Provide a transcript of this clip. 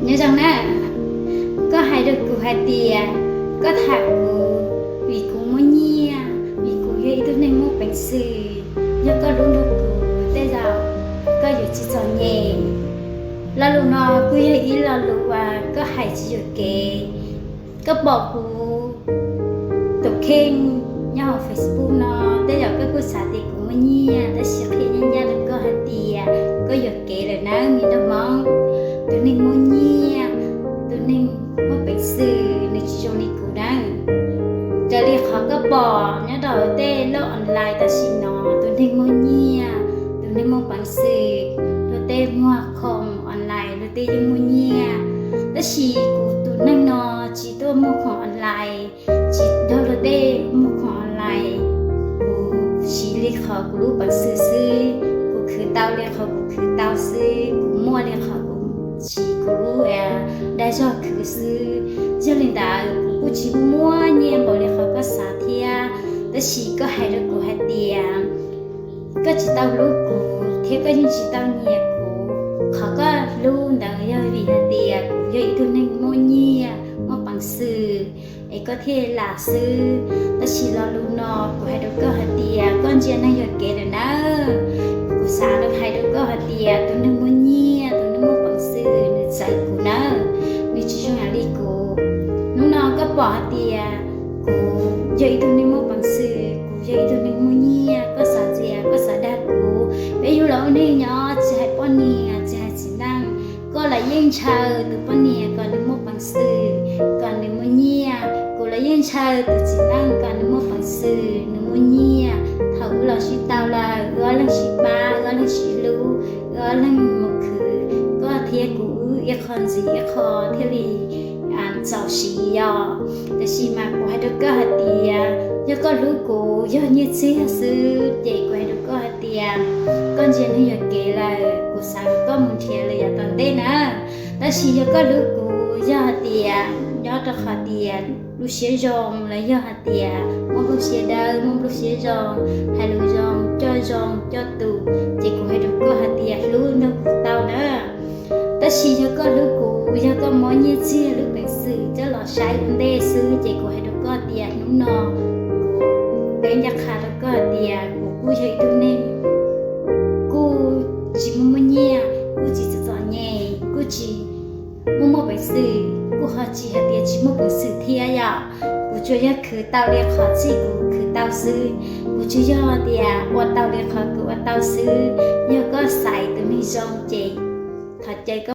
Nyob zoo na, koj hais rau kuv hais tias koj tham kuv vim kuv muaj nyiaj, vim kuv yog ib tug neeg muaj peev xwm, yog koj hlub nrog kuv tej zaum koj yuav tsis txom nyem. Lo lus no kuj yog ib lo lus uas koj hais tsis yuam kev. Koj pom kuv tus kheej nyob hauv Facebook no, tej zaum koj kuj xav tias kuv muaj nyiaj, tab sis qhia ncaj ncaj rau koj hais tias koj yuam kev lawm nawb me nraug Hmoob. Tus neeg muaj nyiaj, tus neeg muaj peev xwm nws tsis zoo li kuv nawb. Raws li qhov koj pom nyob rau hauv tej lub online tam sim no, tus neeg muaj nyiaj, tus neeg muaj peev xwm, luag tej muag khoom online luag tej yeej muaj nyiaj. Tab sis kuv tus neeg no tsis tuaj muag khoom online, tsis nrog luag tej muag khoom online. Kuv siv li qhov kuv lub peev xwm xwb, kuv khwv tau li qhov kuv khwv tau xwb, kuv muaj li qhov kuv siv kuv lub dag zog khwv xwb. Yog li ntawd kuv kuj tsis muaj nyiaj npaum li qhov koj xav thiab. Tab sis koj hais rau kuv hais tias koj tsis tau hlub kuv thiab koj yeej tsis tau nyiam kuv. Qhov koj hlub ntawd yog vim hais tias kuv yog ib tug neeg muaj nyiaj muaj peev xwm es koj thiaj lam xwb. Tab sis lo lus no kuv hais rau koj hais tias koj ntsia neeg yuam kev lawm nawb. Kuv xav hais rau koj hais tias tus neeg muaj nyiaj, tus neeg muaj peev xwm nws txawv kuv nawb, nws tsis zoo yam li kuv. Hnub no koj pom hais tias kuv yog ib tug neeg muaj peev xwm, kuv yog ib tug neeg muaj nyiaj, koj xav ntxias koj xav dag kuv. Peb yug los ua neej nyob tsis hais poj niam tsis hais txiv neej, koj los yeej ntshaw tus poj niam kom nws muaj peev xwm, kom nws muaj nyiaj, kuv los yeej ntshaw tus txiv neej kom nws muaj peev xwm nws muaj nyiaj. Thaum wb los sib tau lawm wb ob leeg sib pab, wb ob leeg sib hlub, wb ob leeg mus khwv, koj thiab kuv wb ib qho ntxiv ib qho thiaj li txaus siv yom. Tab sis mas kuv hais rau koj hais tias yog koj hlub kuv yog nyiaj txiag xwb ces kuv hais rau koj hais tias koj ntsia neeg yuam kev lawm, kuv xav kom koj mus nrhiav lawm yav tom ntej na. Tab sis yog koj hlub kuv yog hais tias nyob rau qhov tias lub siab zoo los yog hais tias muaj nplooj siab dawb muaj nplooj siab zoo, hais lus zoo coj zoo coj tus, ces kuv hais rau koj hais tias hlub nrog kuv tau na. Tab sis yog koj hlub kuv, yog koj muab nyiaj txiag lub peev xwm coj los saib ua ntej xwb ces kuv hais rau koj tias hnub no kuv teb ncaj qha rau koj hais tias kuv kuj yog ib tug neeg, kuj tsis muaj muaj nyiaj, kuj tsis txom txom nyem, kuj tsis muaj muaj peev xwm, kuj ho tsis hais tias tsis muaj peev xwm thiab yom. Kuv tsuas yog khwv tau li qhov txij kuv khwv tau xwb, kuv tsuas yog tias ua tau li qhov kuv ua tau xwb. Yog koj xaiv tus neeg zoo ces thov caw koj